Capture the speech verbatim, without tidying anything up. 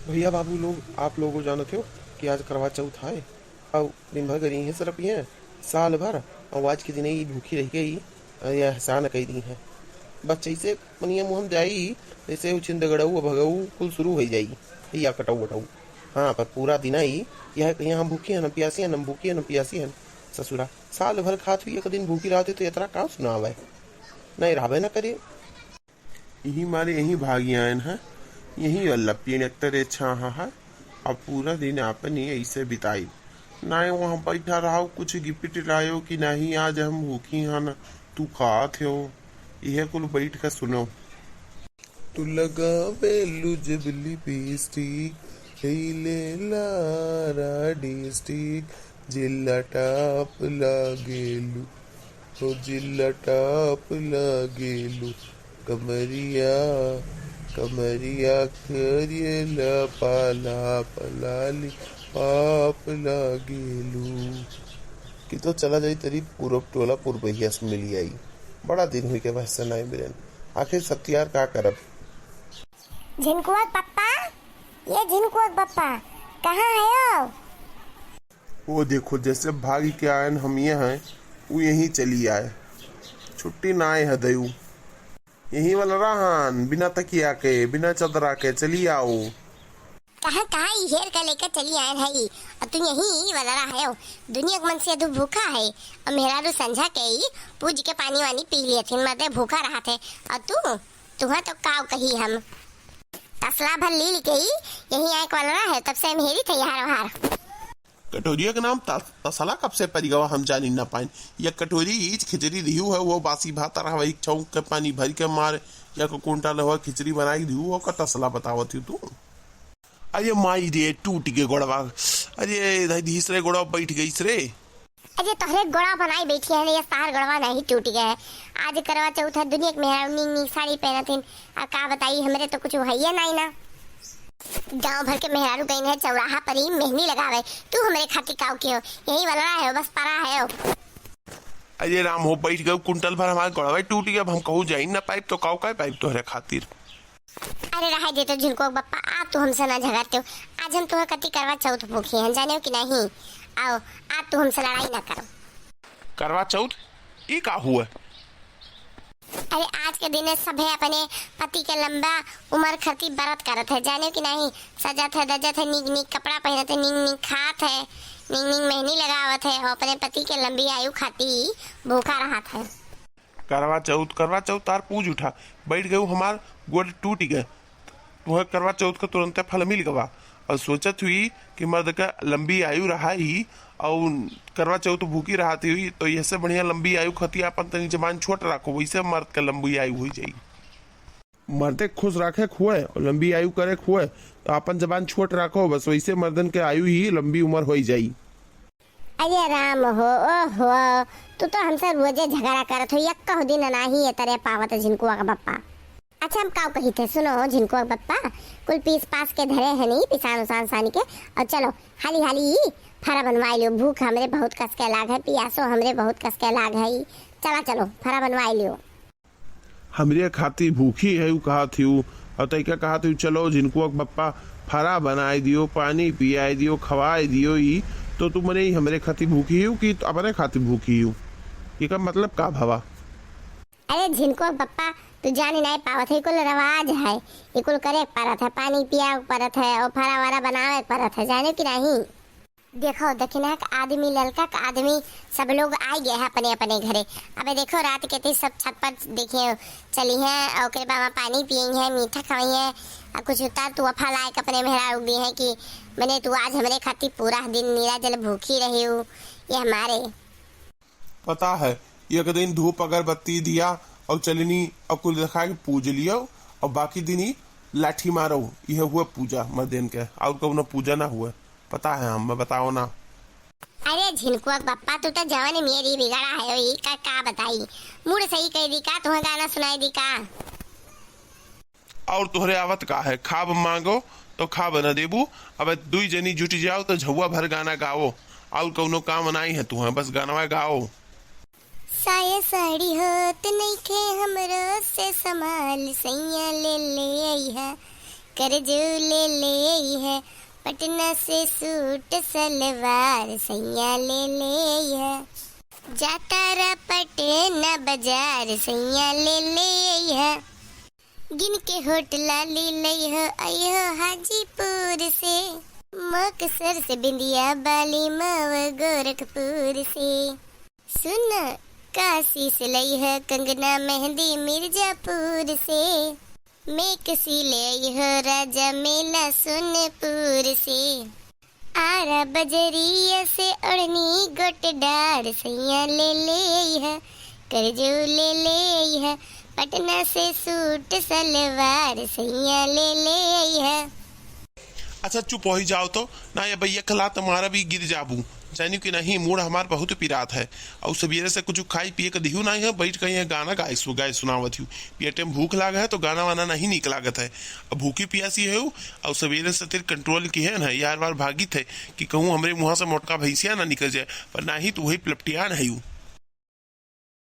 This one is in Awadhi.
भैया बाबू लोग, आप लोगो जानत हो कि आज करवा चौथ है, और दिन भर गरी हैं सरपिया, साल भर, और आज के दिन ही भूखी रह गई, और ये एहसान कई दी है। बस जैसे पनिया मुँह में जाई, जैसे उछिंद गड़ऊ, भगऊ, कुल शुरू हो जाई, या कटऊ वटऊ। हाँ, पर पूरा दिन आई, यह कहीं हम भूखी हैं, न प्यासी हैं, न भूखी हैं, न प्यासी हैं। ससुरा, साल भर खात हुई, एक दिन भूखी रहती तो इतना काम सुनावे, नहीं रहबे न करे। यही मारे यही भागी आयन है, यही वल्लभ पीन एक तरे छाहा है। अब पूरा दिन आपन ही ऐसे बिताई, ना वहाँ बैठा रहो, कुछ गिफ्ट लायो कि नहीं, आज हम भूखी हन, तू खात हो, यह कुल बैठ के सुनो। तू लगावेलू जब लिपस्टिक, खइले लारा डिस्ट्रिक्ट, जिला टॉप लागेलू, हो जिला टॉप लागेलू, कमरिया, कमरिया करियला पाला, पलाली पाप लागेलू। कि तो चला जाई तरी पूरब टोला पुरबहिया से मिली आई, बड़ा दिन हुई के वैसे नहीं मिलन। आखिर सत्यार का करब? झिनकुआ के पप्पा, ये झिनकुआ के पप्पा, कहाँ है हो? वो देखो, जैसे भागी के आयन हम ये हैं, वो यहीं चली आए। छुट्टी ना आए है दयू। यहीं वाला रहन, बिना तकिया के, बिना चदरा के चली आओ। कहाँ, कहाँ ई हेर के लेके चली आयन है ई? और तू यहीं वाला रहा है हो। दुनिया के मन से तू भूखा है। और मेहरारू संझा के ई पूज के पानी वानी पी लिए थे, मर्दे भूखा रहा थे। और तू, तुहा तो काव कही हम। तसला भर ली के ई यहीं आए वाला रहा है, तब से हम हेरी थे यार वहार। कटोरिया के नाम त-, तसला कब से परि गवा, हम जानी ना पाइन। या कटोरी ईच खिचड़ी दिहू है, वो बासी भात रहा, वही चौक के पानी भर के मार, या को कुंटल हुआ खिचड़ी बनाई दिहू, ओकर तसला बतावत ही तू। अरे माई रे, टूट गए गोड़वा। अरे धई धीस रे, गोड़वा बैठ गईस रे। अरे तोहरे गोड़वा बनाई बैठी है, ये तार गोड़वा नहीं टूट गए। आज करवा चौथ है, दुनिया के मेहरारू नीक नीक साड़ी पहनत हिन। आ का बताई, हमरे तो कुछ भइया नहीं ना। गांव भर के मेहरारू गईन है चौराहा पर ही मेहंदी लगावे, तू हमरे खातिर काव के हो? यही वाला है, बस परा है हो। अरे राम हो, बैठ गए कुंटल भर, हमारे गोड़वा टूट गया, अब हम कहूँ जाइन ना पाइब तो काव का पाइब तोहरे खातिर। अरे रहा दे तो झिनकुआ के बप्पा, आ तू हमसे ना झगड़ते हो। आज हम तुहे कति करवा चौथ भूखी हैं, जाने हो कि नहीं? आओ, आज तू हमसे लड़ाई ना करो। करवा चौथ? ई का हुआ? अरे आज के दिन सभे अपने पति के लंबा उम्र खातिर व्रत करत है, जाने हो कि नहीं? सजत है, धजत है, नीक नीक कपड़ा पहनत है, नीक नीक खात है, नीक नीक मेहंदी लगावत है और अपने पति के लंबी आयु खातिर भूखा रहत है। करवा चौथ, करवा चौथ तार पूज उठा, बैठ गयू हमार गोड़ टूट गए। तुहे करवा चौथ का तुरंते फल मिल गवा। और सोचत हुई कि मर्द का लंबी आयु रहा ही, और करवा चौथ भूखी रहती हुई, तो यहसे बढ़िया लंबी आयु खातिर आपन तनी जबान छोट राखो, वैसे मर्द का लंबी आयु हुई जाई। मर्दे खुश राखे खुए और लंबी आयु करे खुए, तो आपन जबान छोट राखो, बस वैसे मर्दन के आयु ही लंबी उम्र होई जाई। अरे राम हो, ओहो, तू तो हमसे रोजे झगड़ा करत हो, यक्कहु दिन नाही ये तरे पावत झिनकुआ का बप्पा। अच्छा, हम काव कही थे, सुनो झिनकुआ का बप्पा, कुल पीस पास के धरे है नहीं, पिसान उसान सान के, और चलो हाली हाली फरा बनवाई लियो, भूख हमरे बहुत कस के लाग है, पियासो हमरे बहुत कस के लाग है, चला चलो फरा बनवाई लियो। हमरे खातिर भूखी है, उ कहत ही उ। और तैका कहत ही, चलो झिनकुआ के बप्पा, फरा बनाए दियो, पानी पियाए दियो, खवाए दियो ई, तो तू मने ई हमरे खातिर भूखी हो कि अपने खातिर भूखी हो? एकर मतलब का भवा? अरे झिनकुआ के बप्पा, तू जानी नहीं पावत है, कुल रवाज है, ये कुल करे के परत है, पानी पिया के परत है और फरा वरा बनावे के परत है, जाने कि नहीं? देखो, दखिना के आदमी, ललका के आदमी, सब लोग आइ गए हैं अपने अपने घरे। अबे देखो, रात के थे सब छत पर देखिए चली हैं, और ओकरे बाबा पानी पिए हैं, मीठा खाई हैं, और कुछ उतार तोहफा लाए के अपने मेहरारू दी हैं कि मने तू आज हमरे खातिर पूरा दिन नीरा जल भूखी रही हो, ये हमारे। पता है, एक दिन धूप अगरबत्ती दिया और चलनी और कुल दिखा के पूज लियो, और बाकी दिन ही लाठी मारो, यह हुआ पूजा मर्देन के, और कौनो पूजा ना हुआ। पता है हम, मैं बताओ ना। अरे झिनकुआ के बप्पा, तू तो जवन मेरी बिगड़ा है, ई का, का बताई? मूड सही कह दी का, तुहे गाना सुनाई दी का? और तोहरे आवत का है, खाब मांगो तो खाब न देबू। अब दुई जनी जुट जाओ तो झौआ भर गाना गाओ, और कौनो काम नाई है तुहे, बस गानवा गाओ। साया साड़ी होत नइखे हमरो से संभाल, सैया ले ले अइहा, करजो ले ले अइहा। पटना से सूट सलवार सैया ले ले अइहा। जातारा पटना बाजार सैया ले ले अइहा। गिन के होठ लाली लइहो अइहो हाजीपुर से। मुक्तसर से बिंदिया बाली मऊ गोरखपुर से। सुन, काशी से लइहो कंगना मेहंदी मिर्जापुर से। मेकसी ले अइहो राजा मेला सोनपुर से। आरा बजरिया से ओढ़नी गोटदार सैया ले ले अइहा। करजऊ ले ले अइहा। पटना से सूट सलवार सैया ले ले अइहा। अच्छा चुप होइ जाओ तो, ना ये भैया खला तुम्हारा भी गिर जाबू। जानियो कि नहीं, मूड़ हमार बहुत पिरात है। और सवेरे से कुछ खाई पिए के दिहू नहीं है, बैठ के यहाँ गाना गाए सु-, गाए सुनावत हूँ। पेटे में भूख लाग है तो गाना वाना नहीं नीक लागत है। अब भूखी पियासी है और सवेरे से तेरे कंट्रोल की है ना, यार बार भागित है कि कहूँ हमरे मुँह से मोटका भैंसिया ना निकल जाए, पर नहीं तो वही पलपटियान है।